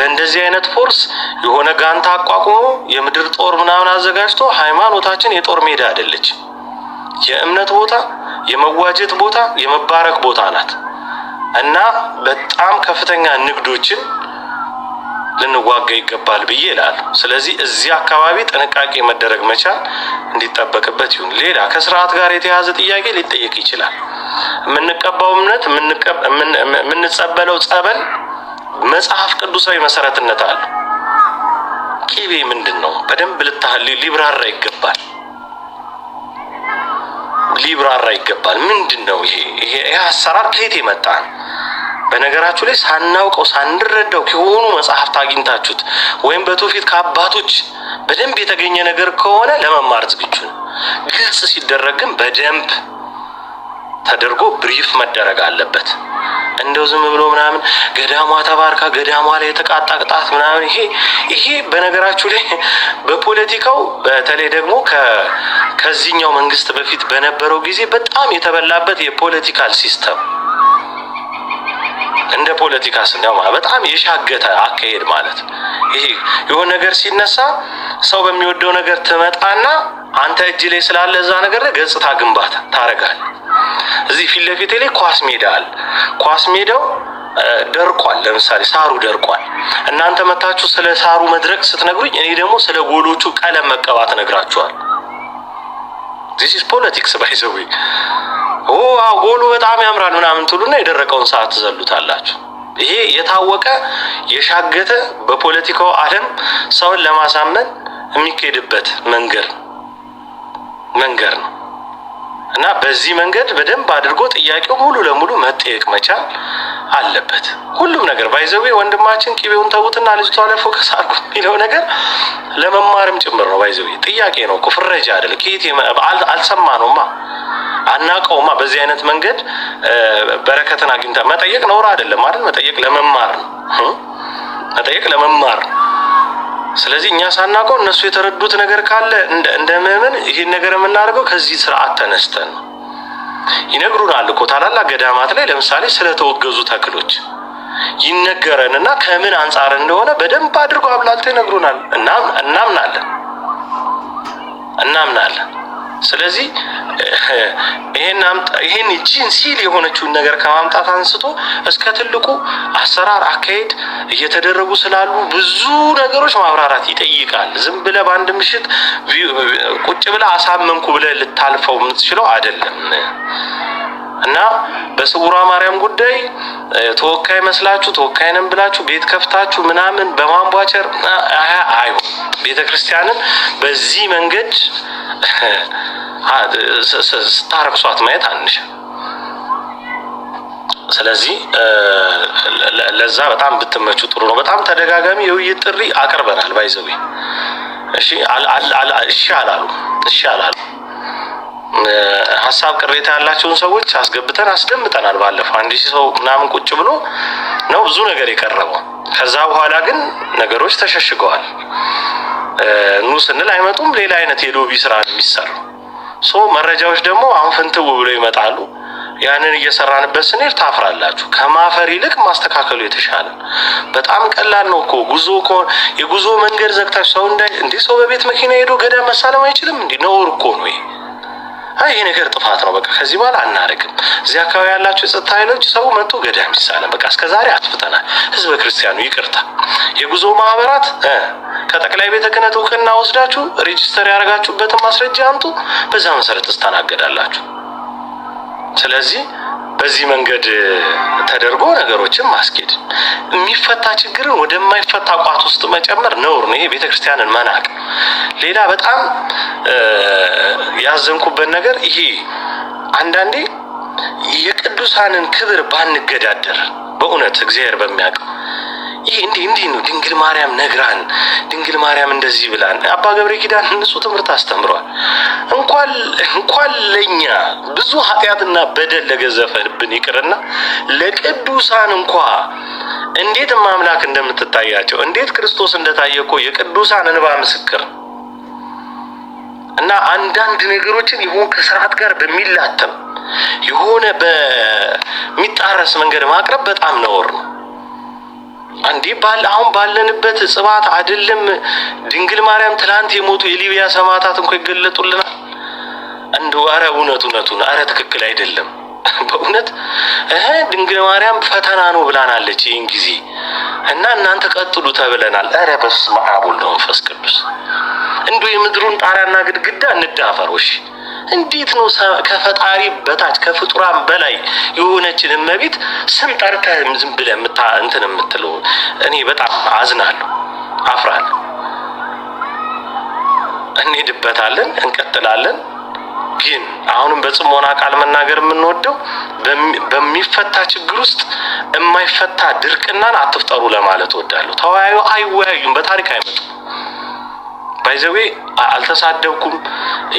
በእንደዚህ አይነት force የሆነ ጋንታ አቋቁሞ የምድር ጦር ምናምን አዘጋጅቶ፣ ሃይማኖታችን የጦር ሜዳ አይደለች። የእምነት ቦታ፣ የመዋጀት ቦታ፣ የመባረክ ቦታ ናት እና በጣም ከፍተኛ ንግዶችን ልንዋጋ ይገባል ብዬ እላለሁ። ስለዚህ እዚህ አካባቢ ጥንቃቄ መደረግ መቻል እንዲጠበቅበት ይሁን። ሌላ ከስርዓት ጋር የተያያዘ ጥያቄ ሊጠየቅ ይችላል። የምንቀባው እምነት፣ የምንጸበለው ጸበል መጽሐፍ ቅዱሳዊ መሰረትነት አለው። ቂቤ ምንድን ነው? በደንብ ሊብራራ ይገባል። ሊብራራ ይገባል። ምንድን ነው ይሄ? ይሄ አሰራር ከየት የመጣ ነው? በነገራችሁ ላይ ሳናውቀው ሳንረዳው ከሆኑ መጽሐፍት አግኝታችሁት ወይም በትውፊት ከአባቶች በደንብ የተገኘ ነገር ከሆነ ለመማር ዝግጁ ነው። ግልጽ ሲደረግ ግን በደንብ ተደርጎ brief መደረግ አለበት። እንደው ዝም ብሎ ምናምን ገዳሟ ተባርካ ገዳሟ ላይ የተቃጣ ቅጣት ምናምን፣ ይሄ በነገራችሁ ላይ በፖለቲካው በተለይ ደግሞ ከዚህኛው መንግስት በፊት በነበረው ጊዜ በጣም የተበላበት የ political system፣ እንደ ፖለቲካ ስናየው ማለት በጣም የሻገተ አካሄድ ማለት ይሄ የሆነ ነገር ሲነሳ ሰው በሚወደው ነገር ትመጣና አንተ እጅ ላይ ስላለ እዛ ነገር ላይ ገጽታ ግንባታ ታረጋለህ። እዚህ ፊት ለፊቴ ላይ ኳስ ሜዳ አለ። ኳስ ሜዳው ደርቋል። ለምሳሌ ሳሩ ደርቋል። እናንተ መታችሁ ስለ ሳሩ መድረቅ ስትነግሩኝ እኔ ደግሞ ስለ ጎሎቹ ቀለም መቀባት እነግራችኋለሁ። This is politics, by the way። ኦ ጎሉ በጣም ያምራል ምናምን ትሉና የደረቀውን ሳር ትዘሉታላችሁ። ይሄ የታወቀ የሻገተ በፖለቲካው ዓለም ሰውን ለማሳመን የሚካሄድበት መንገድ ነው እና በዚህ መንገድ በደንብ አድርጎ ጥያቄው ሙሉ ለሙሉ መጠየቅ መቻል አለበት። ሁሉም ነገር by the way ወንድማችን ቂቤውን ተዉትና ልጅቷ ላይ focus አድርጉ የሚለው ነገር ለመማርም ጭምር ነው። By the way ጥያቄ ነው እኮ፣ ፍረጃ አይደለም። ከየት አልሰማነውማ፣ አናውቀውማ። በዚህ አይነት መንገድ በረከትን አግኝታ መጠየቅ ነውር አይደለም አይደል? መጠየቅ ለመማር ነው። መጠየቅ ለመማር ነው። ስለዚህ እኛ ሳናውቀው እነሱ የተረዱት ነገር ካለ እንደ ምዕመን ይህን ነገር የምናደርገው ከዚህ ስርዓት ተነስተን ነው። ይነግሩናል እኮ፣ ታላላቅ ገዳማት ላይ ለምሳሌ ስለተወገዙ ተክሎች ይነገረንና ከምን አንጻር እንደሆነ በደንብ አድርገው አብላልተው ይነግሩናል። እናምናለን እናምናለን። ስለዚህ ይሄን ይቺን ሲል የሆነችውን ነገር ከማምጣት አንስቶ እስከ ትልቁ አሰራር አካሄድ እየተደረጉ ስላሉ ብዙ ነገሮች ማብራራት ይጠይቃል። ዝም ብለህ በአንድ ምሽት ቁጭ ብለህ አሳመንኩ ብለህ ልታልፈው የምትችለው አይደለም። እና በስውሯ ማርያም ጉዳይ ተወካይ መስላችሁ፣ ተወካይ ነን ብላችሁ ቤት ከፍታችሁ ምናምን በማንቧቸር አይሆን። ቤተ ክርስቲያንን በዚህ መንገድ ስታረክሷት ማየት አንሽ። ስለዚህ ለዛ በጣም ብትመቹ ጥሩ ነው። በጣም ተደጋጋሚ የውይይት ጥሪ አቅርበናል። By the way እሺ እሺ አላሉ፣ እሺ አላሉ። ሀሳብ ቅሬታ ያላቸውን ሰዎች አስገብተን አስደምጠናል። ባለፈው 1000 ሰው ምናምን ቁጭ ብሎ ነው ብዙ ነገር የቀረበው። ከዛ በኋላ ግን ነገሮች ተሸሽገዋል። ኑ ስንል አይመጡም። ሌላ አይነት የ lobby ስራ ነው የሚሰራው። So መረጃዎች ደግሞ አሁን ፍንትው ብሎ ይመጣሉ። ያንን እየሰራንበት ስንሄድ ታፍራላችሁ። ከማፈር ይልቅ ማስተካከሉ የተሻለ፣ በጣም ቀላል ነው እኮ። ጉዞ የጉዞ መንገድ ዘግታችሁ ሰው እንዳይ፣ እንዲህ ሰው በቤት መኪና ሄዶ ገዳም መሳለም አይችልም? እንዲህ ነውር እኮ ነው ይሄ። አይ ይሄ ነገር ጥፋት ነው፣ በቃ ከዚህ በኋላ አናደርግም። እዚህ አካባቢ ያላቸው የጸጥታ ኃይሎች ሰው መጥቶ ገዳም ይሳለም፣ በቃ እስከዛሬ አጥፍተናል። ህዝበ ክርስቲያኑ ይቅርታ። የጉዞ ማህበራት ከጠቅላይ ቤተ ክህነት እውቅና ወስዳችሁ register ያደረጋችሁበትን ማስረጃ አምጡ፣ በዛ መሰረት ትስተናገዳላችሁ። ስለዚህ በዚህ መንገድ ተደርጎ ነገሮችን ማስኬድ፣ የሚፈታ ችግርን ወደማይፈታ ቋት ውስጥ መጨመር ነውር ነው። ይሄ ቤተክርስቲያንን መናቅ። ሌላ በጣም ያዘንኩበት ነገር ይሄ አንዳንዴ የቅዱሳንን ክብር ባንገዳደር፣ በእውነት እግዚአብሔር በሚያውቀው ይህ እንዲህ እንዲህ ነው። ድንግል ማርያም ነግራን፣ ድንግል ማርያም እንደዚህ ብላን፣ አባ ገብረ ኪዳን ንጹህ ትምህርት አስተምረዋል። እንኳን ለኛ ብዙ ኃጢአትና በደል ለገዘፈብን ይቅርና ለቅዱሳን እንኳ እንዴት አምላክ እንደምትታያቸው፣ እንዴት ክርስቶስ እንደታየ እኮ የቅዱሳን እንባ ምስክር። እና አንዳንድ ነገሮችን ይሁን ከስርዓት ጋር በሚላተም የሆነ በሚጣረስ መንገድ ማቅረብ በጣም ነውር ነው። አንዴ ባል አሁን ባለንበት ጽባት አይደለም ድንግል ማርያም ትላንት የሞቱ የሊቢያ ሰማዕታት እንኳ ይገለጡልናል። እንደው አረ እውነት እውነቱን አረ ትክክል አይደለም። በእውነት ድንግል ማርያም ፈተና ነው ብላናለች ይህን ጊዜ እና እናንተ ቀጥሉ ተብለናል። ኧረ በስመ አብ ወወልድ ወመንፈስ ቅዱስ። እንዲሁ የምድሩን ጣሪያና ግድግዳ እንዳፈረው። እሺ እንዴት ነው ከፈጣሪ በታች ከፍጡራን በላይ የሆነችን እመቤት ስም ጠርተህ ዝም ብለህ እንትን የምትለው? እኔ በጣም አዝናለሁ፣ አፍራለሁ። እንሄድበታለን፣ እንቀጥላለን። ግን አሁንም በጽሞና ቃል መናገር የምንወደው በሚፈታ ችግር ውስጥ የማይፈታ ድርቅናን አትፍጠሩ ለማለት እወዳለሁ። ተወያዩ፣ አይወያዩም፣ በታሪክ አይመጡም። By the way አልተሳደብኩም፣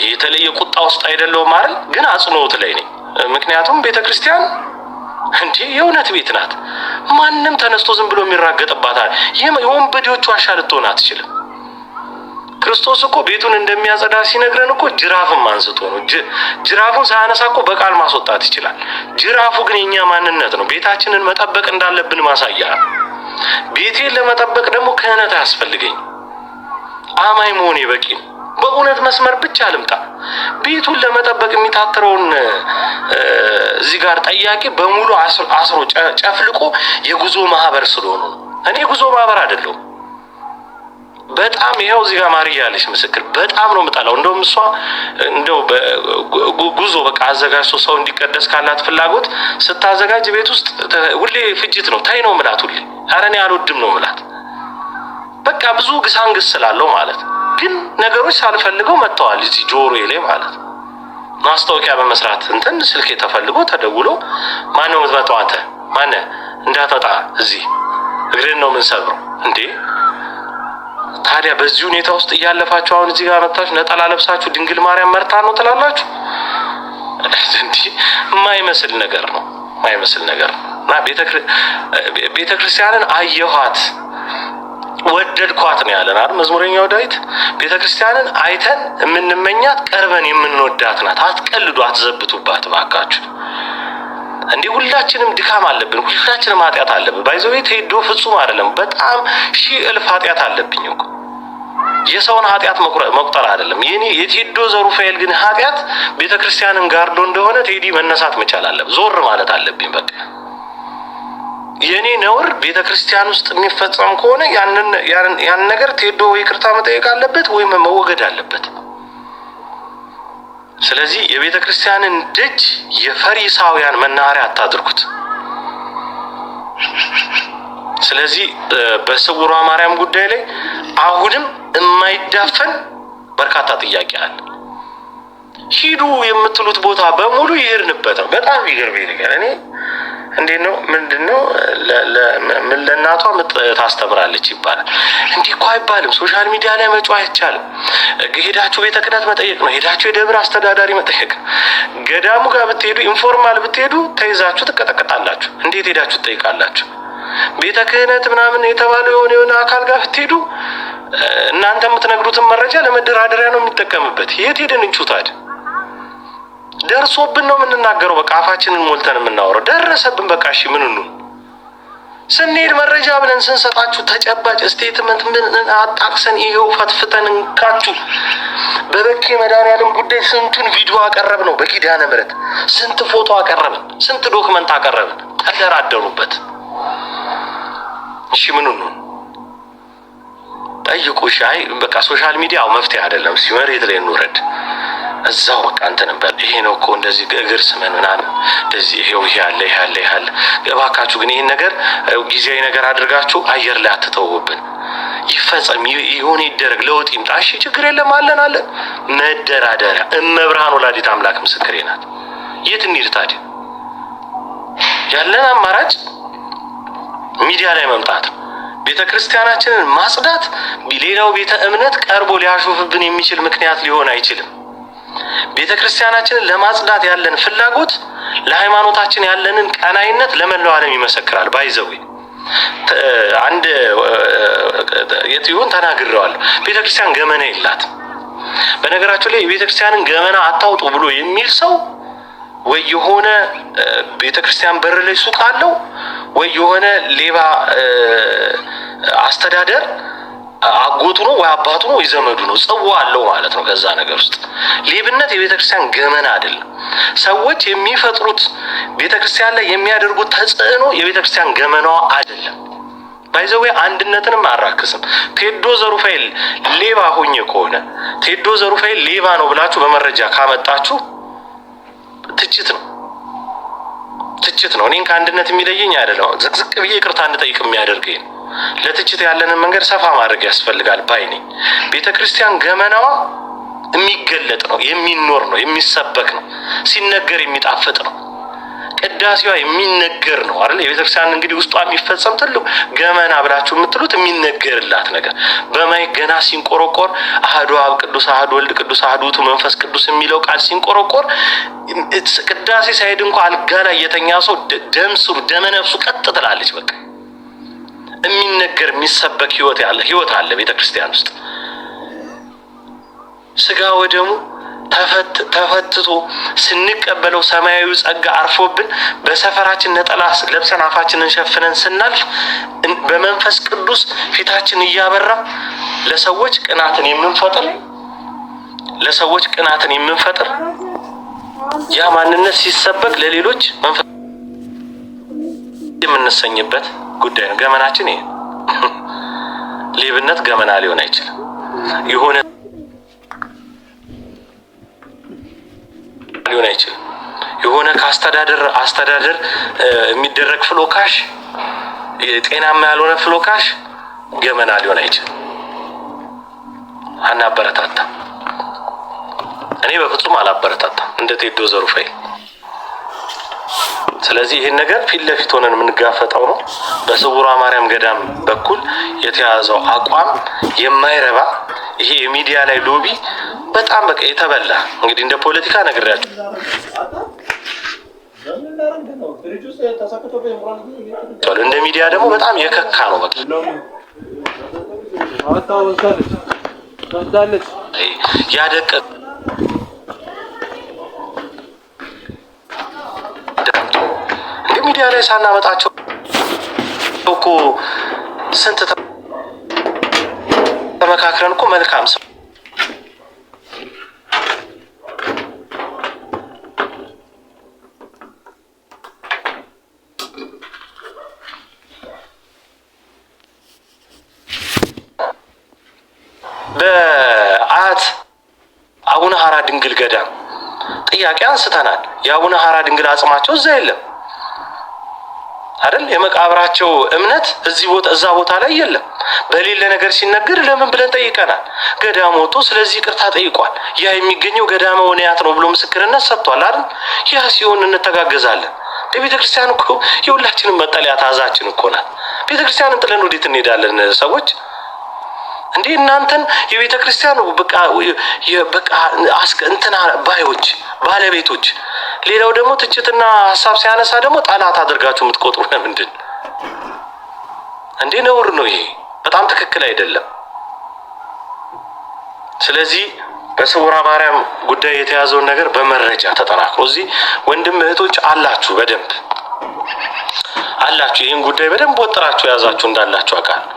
የተለየ ቁጣ ውስጥ አይደለሁም አይደል? ግን አጽንኦት ላይ ነኝ። ምክንያቱም ቤተ ክርስቲያን እንዴ የእውነት ቤት ናት። ማንም ተነስቶ ዝም ብሎ የሚራገጥባታል። የወንበዴዎቹ ዋሻ ልትሆን አትችልም። ክርስቶስ እኮ ቤቱን እንደሚያጸዳ ሲነግረን እኮ ጅራፍም አንስቶ ነው። ጅራፉን ሳያነሳ እኮ በቃል ማስወጣት ይችላል። ጅራፉ ግን የኛ ማንነት ነው። ቤታችንን መጠበቅ እንዳለብን ማሳያ ነው። ቤቴን ለመጠበቅ ደግሞ ክህነት አያስፈልገኝ። አማኝ መሆኔ በቂ ነው። በእውነት መስመር ብቻ ልምጣ። ቤቱን ለመጠበቅ የሚታትረውን እዚህ ጋር ጠያቂ በሙሉ አስሮ ጨፍልቆ የጉዞ ማህበር ስለሆኑ ነው። እኔ የጉዞ ማህበር አይደለሁም። በጣም ይኸው እዚህ ጋር ማርያ ያለች ምስክር በጣም ነው የምጠላው። እንደውም እሷ እንደው ጉዞ በቃ አዘጋጅቶ ሰው እንዲቀደስ ካላት ፍላጎት ስታዘጋጅ ቤት ውስጥ ሁሌ ፍጅት ነው። ታይ ነው ምላት ሁሌ። ኧረ እኔ አልወድም ነው ምላት። በቃ ብዙ ግሳንግስ ስላለው ማለት ግን ነገሮች ሳልፈልገው መጥተዋል እዚህ ጆሮዬ ላይ ማለት ማስታወቂያ በመስራት እንትን ስልኬ ተፈልጎ ተደውሎ ማነው የምትመጣው አንተ ማነህ እንዳትመጣ እዚህ እግርን ነው የምንሰብረው እንዴ። ታዲያ በዚህ ሁኔታ ውስጥ እያለፋችሁ አሁን እዚህ ጋር መጣችሁ ነጠላ ለብሳችሁ ድንግል ማርያም መርታ ነው ትላላችሁ። እንዲህ የማይመስል ነገር ነው፣ የማይመስል ነገር ነው። እና ቤተ ክርስቲያንን አየኋት ወደድኳት ነው ያለን አይደል መዝሙረኛው ዳዊት። ቤተ ክርስቲያንን አይተን የምንመኛት ቀርበን የምንወዳት ናት። አትቀልዱ፣ አትዘብቱባት ባካችሁ። እንዲህ ሁላችንም ድካም አለብን፣ ሁላችንም ኃጢአት አለብን። By the way ቴዶ ፍጹም አይደለም። በጣም ሺህ እልፍ ኃጢአት አለብኝ እኮ የሰውን ኃጢአት መቁጠር አይደለም። የኔ የቴዶ ዘሩፋኤል ግን ኃጢአት ቤተ ክርስቲያንን ጋርዶ እንደሆነ ቴዲ መነሳት መቻል አለብን። ዞር ማለት አለብኝ። በቃ የኔ ነውር ቤተ ክርስቲያን ውስጥ የሚፈጸም ከሆነ ያን ነገር ቴዶ ይቅርታ መጠየቅ አለበት ወይም መወገድ አለበት። ስለዚህ የቤተ ክርስቲያንን ደጅ የፈሪሳውያን መናኸሪያ አታድርጉት። ስለዚህ በስውሯ ማርያም ጉዳይ ላይ አሁንም የማይዳፈን በርካታ ጥያቄ አለ። ሂዱ የምትሉት ቦታ በሙሉ ይሄድንበት ነው። በጣም ይገርመኝ ነገር እኔ እንዴት ነው ምንድን ነው ምን ለእናቷ ታስተምራለች ይባላል። እንዲህ እኮ አይባልም። Social media ላይ መጮህ አይቻልም። ሄዳችሁ ቤተ ክህነት መጠየቅ ነው። ሄዳችሁ የደብር አስተዳዳሪ መጠየቅ ነው። ገዳሙ ጋር ብትሄዱ፣ informal ብትሄዱ ተይዛችሁ ትቀጠቀጣላችሁ። እንዴት ሄዳችሁ ትጠይቃላችሁ? ቤተ ክህነት ምናምን የተባለው የሆነ የሆነ አካል ጋር ብትሄዱ እናንተ የምትነግሩትን መረጃ ለመደራደሪያ ነው የሚጠቀምበት። የት ሄደን እንጩህ ታዲያ? ደርሶብን ነው የምንናገረው። በቃ አፋችንን ሞልተን የምናወራው ደረሰብን። በቃ እሺ ምን እንሁን? ስንሄድ መረጃ ብለን ስንሰጣችሁ ተጨባጭ statement ምን አጣቅሰን ይኸው ፈትፍተን እንካችሁ። በበኬ መድኃኒዓለም ጉዳይ ስንቱን ቪዲዮ አቀረብ ነው። በኪዳነ ምሕረት ስንት ፎቶ አቀረብን፣ ስንት document አቀረብን። ተደራደሩበት። እሺ ምን እንሁን? ጠይቁ። እሺ አይ በቃ social media ው መፍትሄ አይደለም። መሬት ላይ እንውረድ። እዛው በቃ እንትን እንበል። ይሄ ነው እኮ እንደዚህ እግር ስመን ምናምን እንደዚህ ይሄው ይሄ አለ ይሄ አለ ይሄ አለ። እባካችሁ ግን ይህን ነገር ጊዜያዊ ነገር አድርጋችሁ አየር ላይ አትተውብን። ይፈጸም፣ ይሁን፣ ይደረግ፣ ለውጥ ይምጣ። እሺ ችግር የለም አለን አለን። መደራደሪያ እመብርሃን ወላዲት አምላክ ምስክሬ ናት። የት እንሂድ ታዲያ? ያለን አማራጭ ሚዲያ ላይ መምጣት ነው። ቤተ ክርስቲያናችንን ማጽዳት ሌላው ቤተ እምነት ቀርቦ ሊያሾፍብን የሚችል ምክንያት ሊሆን አይችልም። ቤተ ክርስቲያናችንን ለማጽዳት ያለን ፍላጎት ለሃይማኖታችን ያለንን ቀናይነት ለመላው ዓለም ይመሰክራል። By the way አንድ የት ይሁን ተናግሬዋለሁ። ቤተ ክርስቲያን ገመና የላትም። በነገራችሁ ላይ የቤተ ክርስቲያንን ገመና አታውጡ ብሎ የሚል ሰው ወይ የሆነ ቤተ ክርስቲያን በር ላይ ሱቅ አለው ወይ የሆነ ሌባ አስተዳደር አጎቱ ነው ወይ አባቱ ነው ወይ ዘመዱ ነው፣ ጽዋ አለው ማለት ነው። ከዛ ነገር ውስጥ ሌብነት የቤተክርስቲያን ገመና አይደለም። ሰዎች የሚፈጥሩት ቤተክርስቲያን ላይ የሚያደርጉት ተጽዕኖ የቤተክርስቲያን ገመናዋ አይደለም። By the way አንድነትንም አራክስም። ቴዶ ዘሩፋኤል ሌባ ሆኜ ከሆነ፣ ቴዶ ዘሩፋኤል ሌባ ነው ብላችሁ በመረጃ ካመጣችሁ ትችት ነው፣ ትችት ነው። እኔን ከአንድነት የሚለየኝ አይደለም። ዝቅዝቅ ብዬ ይቅርታ እንድጠይቅ የሚያደርገኝ ነው። ለትችት ያለንን መንገድ ሰፋ ማድረግ ያስፈልጋል ባይ ነኝ። ቤተ ክርስቲያን ገመናዋ የሚገለጥ ነው፣ የሚኖር ነው፣ የሚሰበክ ነው፣ ሲነገር የሚጣፍጥ ነው። ቅዳሴዋ የሚነገር ነው አይደል? የቤተክርስቲያን እንግዲህ ውስጧ የሚፈጸም ትልቅ ገመና ብላችሁ የምትሉት የሚነገርላት ነገር በ mic ገና ሲንቆረቆር አህዱ አብ ቅዱስ፣ አህዱ ወልድ ቅዱስ፣ አህዱ ውእቱ መንፈስ ቅዱስ የሚለው ቃል ሲንቆረቆር ቅዳሴ ሳይሄድ እንኳ አልጋ ላይ የተኛ ሰው ደም ስሩ ደመ ነፍሱ ቀጥ ትላለች። በቃ የሚነገር የሚሰበክ ህይወት ያለ ህይወት አለ ቤተክርስቲያን ውስጥ። ስጋ ወደሙ ተፈትቶ ስንቀበለው ሰማያዊ ጸጋ አርፎብን በሰፈራችን ነጠላ ለብሰን አፋችንን ሸፍነን ስናልፍ በመንፈስ ቅዱስ ፊታችን እያበራ ለሰዎች ቅናትን የምንፈጥር፣ ለሰዎች ቅናትን የምንፈጥር፣ ያ ማንነት ሲሰበክ ለሌሎች መንፈስ የምንሰኝበት ጉዳይ ነው። ገመናችን ይሄ ሌብነት ገመና ሊሆን አይችልም። የሆነ ሊሆን አይችልም። የሆነ ከአስተዳደር አስተዳደር የሚደረግ ፍሎካሽ፣ ጤናማ ያልሆነ ፍሎካሽ ገመና ሊሆን አይችልም። አናበረታታም። እኔ በፍጹም አላበረታታም እንደ ቴዶ ዘሩፋኤል። ስለዚህ ይህን ነገር ፊት ለፊት ሆነን የምንጋፈጠው ነው። በስውሯ ማርያም ገዳም በኩል የተያዘው አቋም የማይረባ፣ ይሄ የሚዲያ ላይ lobby በጣም በቃ የተበላ፣ እንግዲህ እንደ ፖለቲካ ነግሬያቸዋለሁ። እንደ ሚዲያ ደግሞ በጣም የከካ ነው። በቃ ያደቀ እንደ ሚዲያ ላይ ሳናመጣቸው እኮ ስንት ተመካክረን እኮ መልካም ሰው በአያት አቡነ ሀራ ድንግል ገዳም ጥያቄ አንስተናል። የአቡነ ሀራ ድንግል አጽማቸው እዛ የለም አይደል? የመቃብራቸው እምነት እዚህ ቦታ እዛ ቦታ ላይ የለም። በሌለ ነገር ሲነገር ለምን ብለን ጠይቀናል። ገዳም ወጥቶ ስለዚህ ይቅርታ ጠይቋል። ያ የሚገኘው ገዳመ ወንያት ነው ብሎ ምስክርነት ሰጥቷል አይደል? ያ ሲሆን እንተጋገዛለን። ለቤተ ክርስቲያን እኮ የሁላችንም መጠለያ ታዛችን እኮ ናት። ቤተ ክርስቲያንን ጥለን ወዴት እንሄዳለን ሰዎች? እንዴ እናንተን የቤተ ክርስቲያን በቃ በቃ እንትና ባዮች ባለቤቶች፣ ሌላው ደግሞ ትችትና ሀሳብ ሲያነሳ ደግሞ ጠላት አድርጋችሁ የምትቆጥሩ ለምንድን? እንዴ ነውር ነው ይሄ፣ በጣም ትክክል አይደለም። ስለዚህ በስውሯ ማርያም ጉዳይ የተያዘውን ነገር በመረጃ ተጠናክሮ እዚህ ወንድም እህቶች አላችሁ፣ በደንብ አላችሁ። ይህን ጉዳይ በደንብ ወጥራችሁ የያዛችሁ እንዳላችሁ አውቃለሁ።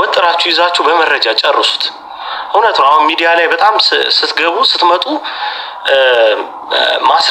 ወጥራችሁ ይዛችሁ በመረጃ ጨርሱት። እውነት ነው። አሁን ሚዲያ ላይ በጣም ስትገቡ ስትመጡ ማስ